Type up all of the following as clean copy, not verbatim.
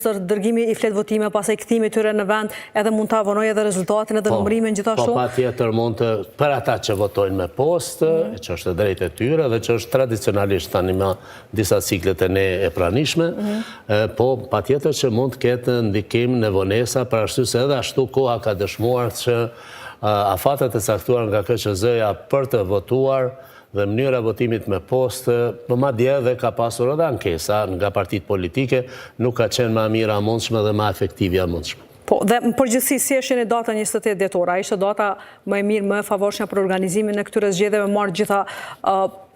dërgimi i fletëvotimeve, pastaj kthimi i tyre në vend, edhe mund ta vonojë edhe rezultatin edhe po, numërimin gjithashtu? Po, patjetër mund të, për ata që votojnë me postë, mhm. që është e drejtë e tyre dhe që është tradicionalisht tani ma disa cikle te ne e pranishme, mhm. po patjetër që mund të ketë ndikim në vonesa, për arsye se edhe ashtu koha ka dëshmuar që afatet e caktuar nga KQZ-ja për të votuar, dhe mënyra e votimit me postë, po madje edhe ka pasur edhe ankesa nga partitë politike, nuk ka qenë ma e mira e mundshme dhe ma efektivja e mundshme. Po, dhe në përgjithësi, si e shihni datën 28 dhjetor, a ishte data më e mirë, më e favorshme për organizimin e këtyre zgjedhjeve, marrë gjitha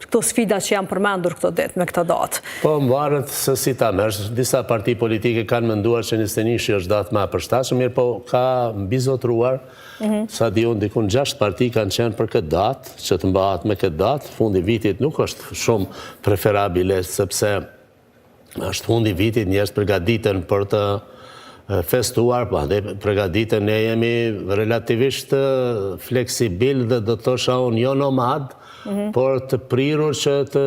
këto sfida që janë përmendur këto ditë me këtë datë? Po, varet se si ta merrsh, disa parti politike kanë menduar që 21-shi është datë më e përshtatshme, mirëpo ka mbizotëruar Mhm. Sa di unë, dikun 6 parti kanë qenë për këtë datë, që të mbahet me këtë datë, fundi vitit nuk është shumë preferabile, sepse është fundi vitit, njerëz përgatiten për të festuar, po dhe përgatiten, ne jemi relativisht fleksibil dhe do të thosha unë jo nomad, mhm. por të prirur që të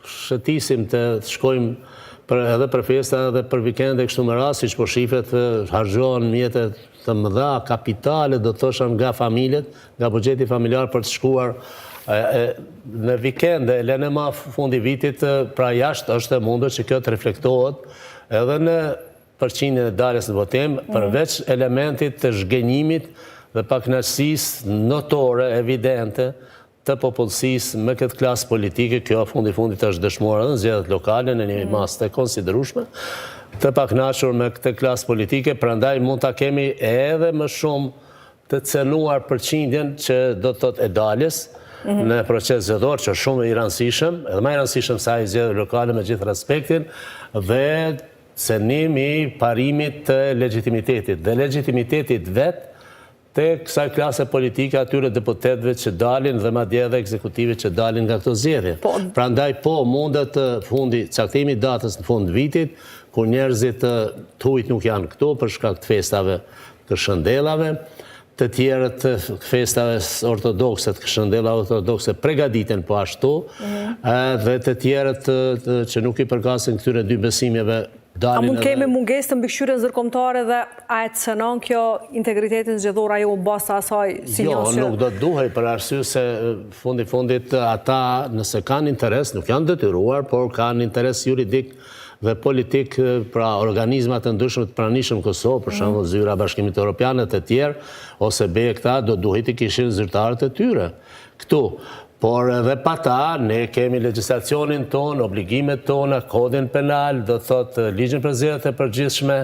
shëtisim të shkojmë për edhe për festa edhe për vikende kështu me radhë, siç po shifet, harxhohen mjete të mëdha, kapitale, do të thosha nga familjet, nga buxheti familjar për të shkuar e, në vikende, lene ma fundi vitit, pra jashtë është e mundur që kjo të reflektohet edhe në përqindjen e daljes në votim, mhm. përveç elementit të zhgënjimit dhe pakënaqësisë notore, evidente, të popullsisë me këtë klasë politike, kjo fundi fundit është dëshmuar edhe në zgjedhjet lokale në një mm. masë të konsiderueshme, të pakënaqur me këtë klasë politike, prandaj mund ta kemi edhe më shumë të cenuar përqindjen që do të thotë e daljes mm-hmm. në proces zgjedhor, që është shumë i rëndësishëm, edhe më i rëndësishëm se ai i zgjedhjeve lokale me gjithë respektin, dhe cenimi i parimit të legjitimitetit. Dhe legjitimitetit vetë të kësaj klase politike atyre deputetëve që dalin dhe madje edhe ekzekutivit që dalin nga këto zgjedhje. Po. Prandaj po mundet fundi caktimi i datës në fund vitit, kur njerëzit të hujt nuk janë këtu për shkak të festave të Kërshëndellave, të tjerët të festave ortodokse, të Kërshëndellave ortodokse pregaditen po ashtu, mhm. dhe të tjerët që nuk i përkasin këtyre dy besimeve A mund kemi mungesë të mbikëqyrjes ndërkombëtare dhe a e cenon kjo integritetin zgjedhor ajo në bazë të asaj si jo, që... nuk do të duhej për arsye se fundi fundit ata nëse kanë interes, nuk janë detyruar, por kanë interes juridik dhe politik, pra organizma të ndryshme të pranishëm në Kosovë, për mhm. shembull Zyra e Bashkimit Evropian e të tjerë, ose be këta do duhej të kishin zyrtarët e tyre. Këtu, Por edhe pa ta, ne kemi legjislacionin tonë, obligimet tona, kodin penal, do të thotë ligjin për zgjedhjet e përgjithshme,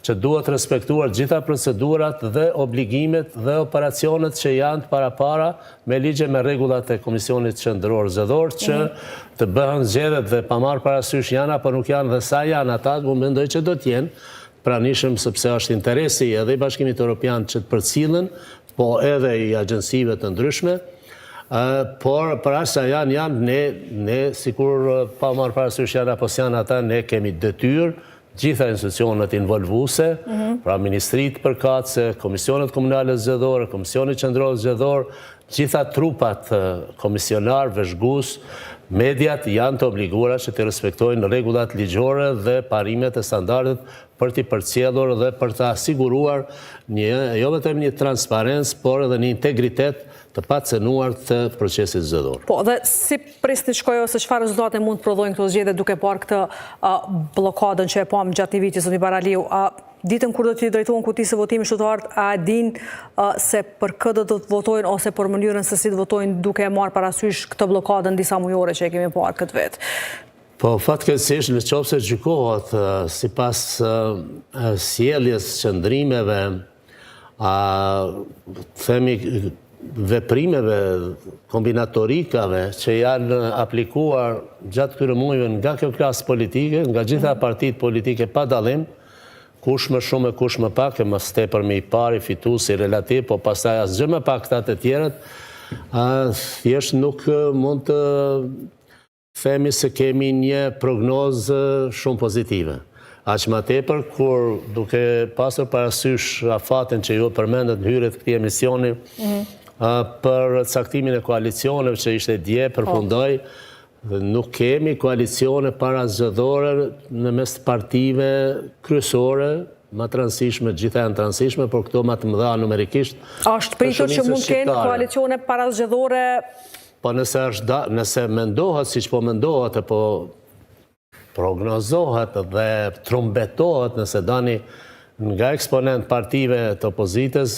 që duhet respektuar gjitha procedurat dhe obligimet dhe operacionet që janë të parapara me ligje me rregullat e Komisionit Qendror Zgjedhor që mhm. të bëhen zgjedhjet dhe pa marrë parasysh janë apo nuk janë dhe sa janë ata, unë mendoj që do të jenë pranishëm sepse është interesi edhe i Bashkimit Evropian që të përcillen po edhe i agjencive të ndryshme, por për aq sa janë, janë, ne, ne sikur pa marrë parasysh janë apo s'janë ata, ne kemi detyrë, gjitha institucionet involvuese, mhm. pra ministritë përkatëse, komisionet komunale zgjedhore, komisioni qendror zgjedhor, gjitha trupat komisionar, vëzhgues, mediat janë të obliguara që të respektojnë rregullat ligjore dhe parimet e standardet për t'i përcjellur dhe për ta siguruar një, jo vetëm një transparencë, por edhe një integritet të pacenuar të procesit zgjedhor. Po, dhe si prisni të shkojë ose çfarë rezultate mund të prodhojnë këto zgjedhje duke parë këtë bllokadën që e pamë gjatë një viti, zoti Baraliu, ditën kur do t'i drejtohen kutisë së votimit qytetarët, a e dinë se për kë do të votojnë ose për mënyrën se si të votojnë duke e marrë parasysh këtë bllokadën disa mujore që e kemi parë këtë vit? Po, fatkeqësisht, në qoftë se gjykohet sipas sjelljes, qëndrimeve, a themi veprimeve, kombinatorikave që janë aplikuar gjatë këtyre muajve nga kjo klasë politike, nga gjitha mhm. partitë politike pa dallim, kush më shumë e kush më pak, e më së tepërmi i pari, fituesi relativ, po pastaj asgjë më pak këta të tjerët, thjesht nuk mund të Themi se kemi një prognozë shumë pozitive. Aq ma tepër kur duke pasur parasysh afatin që ju përmendët në hyrje të këtij emisioni mhm. për caktimin e koalicioneve që ishte dje, përfundoi, po. Dhe nuk kemi koalicione parazgjedhore në mes të partive kryesore, ma të rëndësishme, të gjitha janë të rëndësishme, por këto ma të mëdha numerikisht. A është pritur që mund të kenë koalicione parazgjedhore? Po nëse është da, nëse mendohet siç po mendohet e po prognozohet dhe trumbetohet nëse doni nga eksponentë partive të opozitës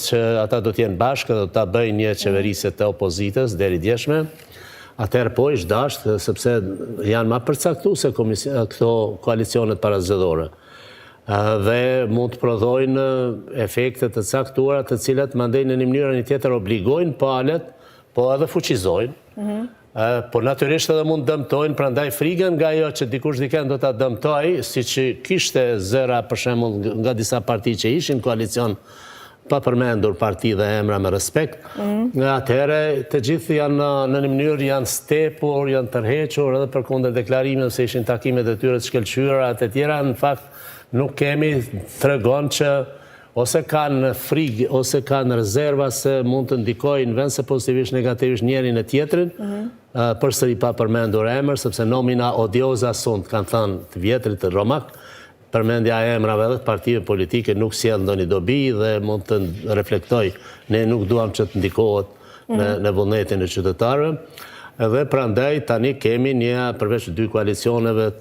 që ata do të jenë bashkë dhe do ta bëjnë një qeverisje të opozitës deri djeshme, atëherë po ish dashtë sepse janë ma përcaktuese këto koalicionet parazgjedhore dhe mund të prodhojnë efekte të caktuara të cilat mandej në një mënyrë a një tjetër obligojnë palët, po edhe fuqizojnë, mhm. Po natyrisht edhe mund të dëmtojnë, prandaj frigën nga ajo që dikush dikend do ta dëmtojë, siç kishte zëra për shembull nga disa parti që ishin në koalicion, pa përmendur parti dhe emra me respekt, mm. atëherë të gjithë janë në një mënyrë janë stepur, janë tërhequr edhe përkundër deklarimeve se ishin takimet e tyre të shkëlqyera e të tjera, në fakt nuk kemi tregon që Ose kanë frigë ose kanë rezerva se mund të ndikojë në vend se pozitivisht negativisht njërin e tjetrin, përsëri pa përmendur emër, sepse nomina odiosa sunt, kanë thënë të vjetrit romakë, përmendja e emrave edhe të partive politike nuk sjell ndonjë dobi dhe mund të reflektojë, ne nuk duam që të ndikohet në në vullnetin e qytetarëve. Dhe prandaj tani kemi një përveç dy koalicioneve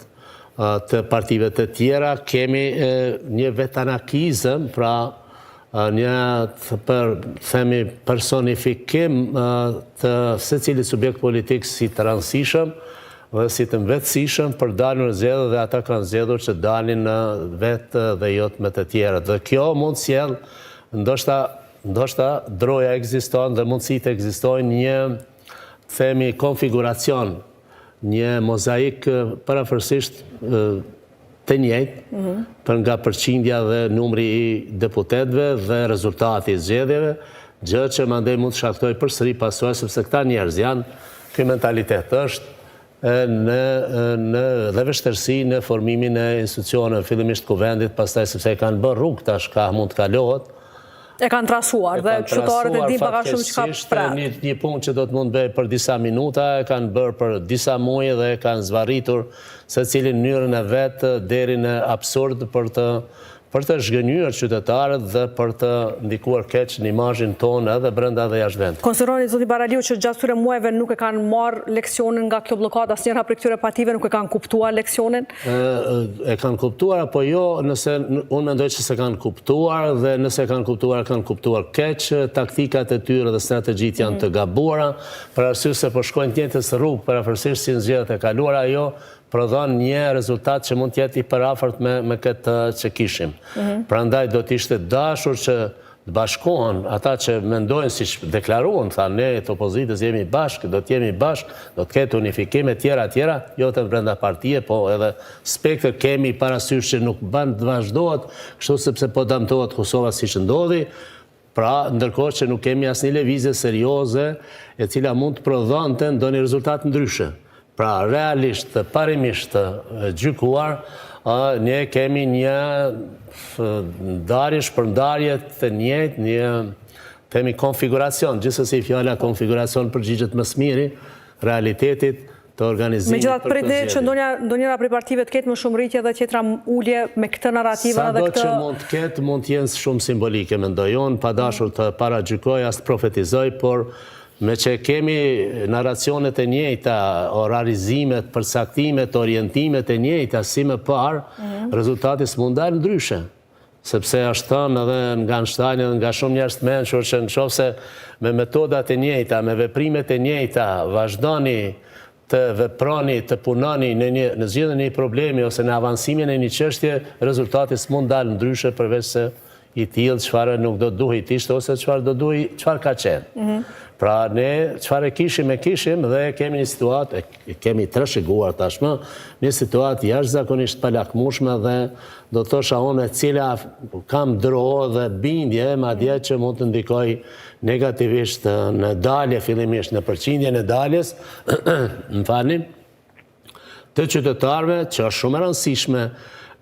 të partive të tjera, kemi një vetanakizëm, pra një për, themi, personifikim të secilit subjekt politik si të rëndësishëm dhe si të mëvetësishëm për dalë në zgjedhje dhe ata kanë zgjedhur që dalin në vetë dhe jo me të tjerët. Dhe kjo mund të sjellë, ndoshta, ndoshta droja ekziston dhe mundësitë ekzistojnë një, themi, konfiguracion Një mozaik përafërsisht të njëjtë mhm. për nga përqindja dhe numri i deputetëve dhe rezultati i zgjedhjeve, gjë që mandej mund të shkaktojë përsëri pasoja sepse këta njerëz janë ky mentalitet është në në dhe vështirësi në formimin e institucioneve, fillimisht kuvendit, pastaj sepse e kanë bërë rrugë tash kah mund të kalohet, E kanë trasuar dhe qytetarët e dinë pak a shumë çka pret. Një, një punë që do të mund të bëhej për disa minuta, e kanë bërë për disa muaj dhe e kanë zvarritur secili në mënyrën e vet deri në absurd për të për të zhgënjyer qytetarët dhe për të ndikuar keq në imazhin tonë edhe brenda dhe jashtë vendit. Konsideroni zoti Baraliu që gjatë këtyre muajve nuk e kanë marrë leksionin nga kjo bllokadë, asnjëra prej këtyre partive nuk e kanë kuptuar leksionin? E kanë kuptuar apo jo, nëse unë mendoj që s'e kanë kuptuar dhe nëse e kanë kuptuar, e kanë kuptuar keq, taktikat e tyre dhe strategjitë janë të mhm. gabuara, për arsye se po shkojnë të njëjtës rrugë përafërsisht si në zgjedhjet e kaluara, ajo prodhon një rezultat që mund të jetë i përafërt me me këtë që kishim. Mhm. Prandaj do të ishte dashur që Të bashkohen ata që mendojnë siç deklaruan, thanë ne të opozitës jemi bashkë, do të jemi bashkë, do të ketë unifikim e tjera e tjera, jo vetëm brenda partie, po edhe spektër kemi parasysh që nuk bën të vazhdohet kështu sepse po dëmtohet Kosova siç ndodhi, pra ndërkohë që nuk kemi asnjë lëvizje serioze e cila mund të prodhonte ndonjë rezultat ndryshe. Pra, realisht dhe parimisht gjykuar, ne kemi një ndarje, shpërndarje të njëjtë, një themi konfiguracion, gjithsesi fjala konfiguracion përgjigjet më së miri realitetit të organizimit Megjithatë pritni që ndonjëra prej partive të ketë më shumë rritje dhe tjetra ulje me këtë narrativë dhe këtë... Sado që mund të ketë, mund të jenë shumë simbolike, mendoj unë, pa dashur të paragjykoj, as të profetizoj, por Meqë kemi narracionet e njëjta, orarizimet, përcaktimet, orientimet e njëjta si më parë, mhm. rezultati s'mund dalë ndryshe. Sepse është thënë edhe nga Einstein edhe nga shumë njerëz të mençur që në qoftë se me metodat e njëjta, me veprimet e njëjta, vazhdoni të veproni, të punoni në një në zgjidhjen e një problemi ose në avansimin e një çështje, rezultati s'mund dalë ndryshe përveç se i tillë çfarë nuk do duhej të ishte ose çfarë do duhej, çfarë ka qenë. Mhm. Pra ne çfarë kishim e kishim dhe kemi një situatë, e kemi trashëguar tashmë, një situatë jashtëzakonisht të palakmueshme dhe do të thosha unë e cila kam dro dhe bindje madje që mund të ndikojë negativisht në dalje fillimisht në përqindjen e daljes, më falni, të qytetarëve, që është shumë e rëndësishme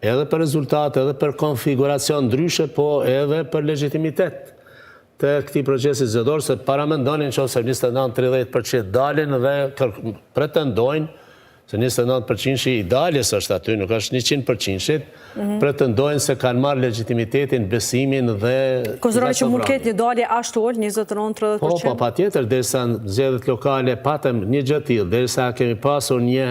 edhe për rezultat, edhe për konfiguracion ndryshe, po edhe për legjitimitet. të këtij procesi zgjedhor, se paramendoni në qoftë se 29-30 për qind dalin dhe pretendojnë se 29 përqindshi i daljes është aty, nuk është 100 përqindshit, mhm. pretendojnë se kanë marrë legitimitetin, besimin dhe... Konsideroni që mund ketë një dalje ashtu ulë, 29-30%? Po, po, patjetër, derisa në zgjedhjet lokale patëm një gjë të tillë, derisa kemi pasur një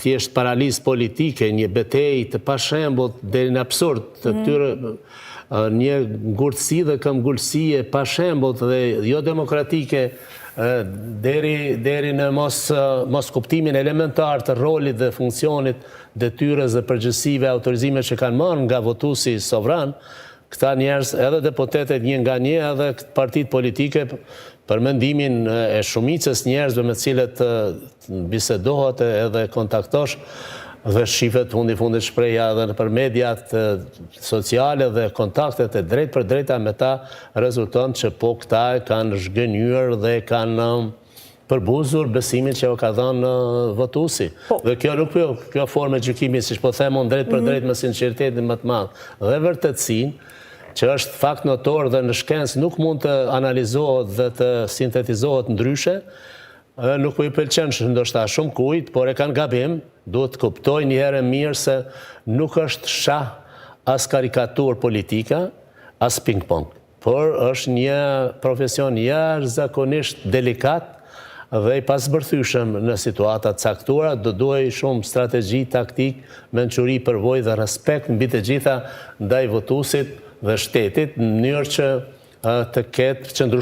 thjesht paralizë politike, një betejë të pashembullt deri në absurd të mhm. këtyre një ngurtësi dhe këmbëngulësi e pashembullt dhe jo demokratike deri deri në mos moskuptimin elementar të rolit dhe funksionit, detyrës dhe përgjegjësive, autorizimeve që kanë marrë nga votuesi sovran, këta njerëz, edhe deputetët një nga një, edhe partitë politike, për mendimin e shumicës njerëzve me të cilët bisedohet edhe kontaktosh dhe shifet fundi fundit shprehja edhe nëpër mediat sociale dhe kontaktet e drejtpërdrejta me ta rezulton që po këta e kanë zhgënjyer dhe kanë përbuzur besimin që u ka dhënë votuesi. Po. Dhe kjo nuk po, kjo formë e gjykimit, siç po them unë drejtpërdrejt mm -hmm. me sinqeritetin më të madh dhe vërtetësinë, që është fakt notor dhe në shkencë nuk mund të analizohet dhe të sintetizohet ndryshe, Nuk po i pëlqen ndoshta shumë kujt, por e kanë gabim, duhet të kuptojnë një herë e mirë se nuk është shah as karikaturë politika, as ping-pong, por është një profesion jashtëzakonisht delikat dhe i pazbërthyeshëm në situata të caktuara, do duhej shumë strategji, taktikë, mençuri, përvojë dhe respekt mbi të gjitha ndaj votuesit dhe shtetit, në mënyrë që të ketë qëndrueshmëri.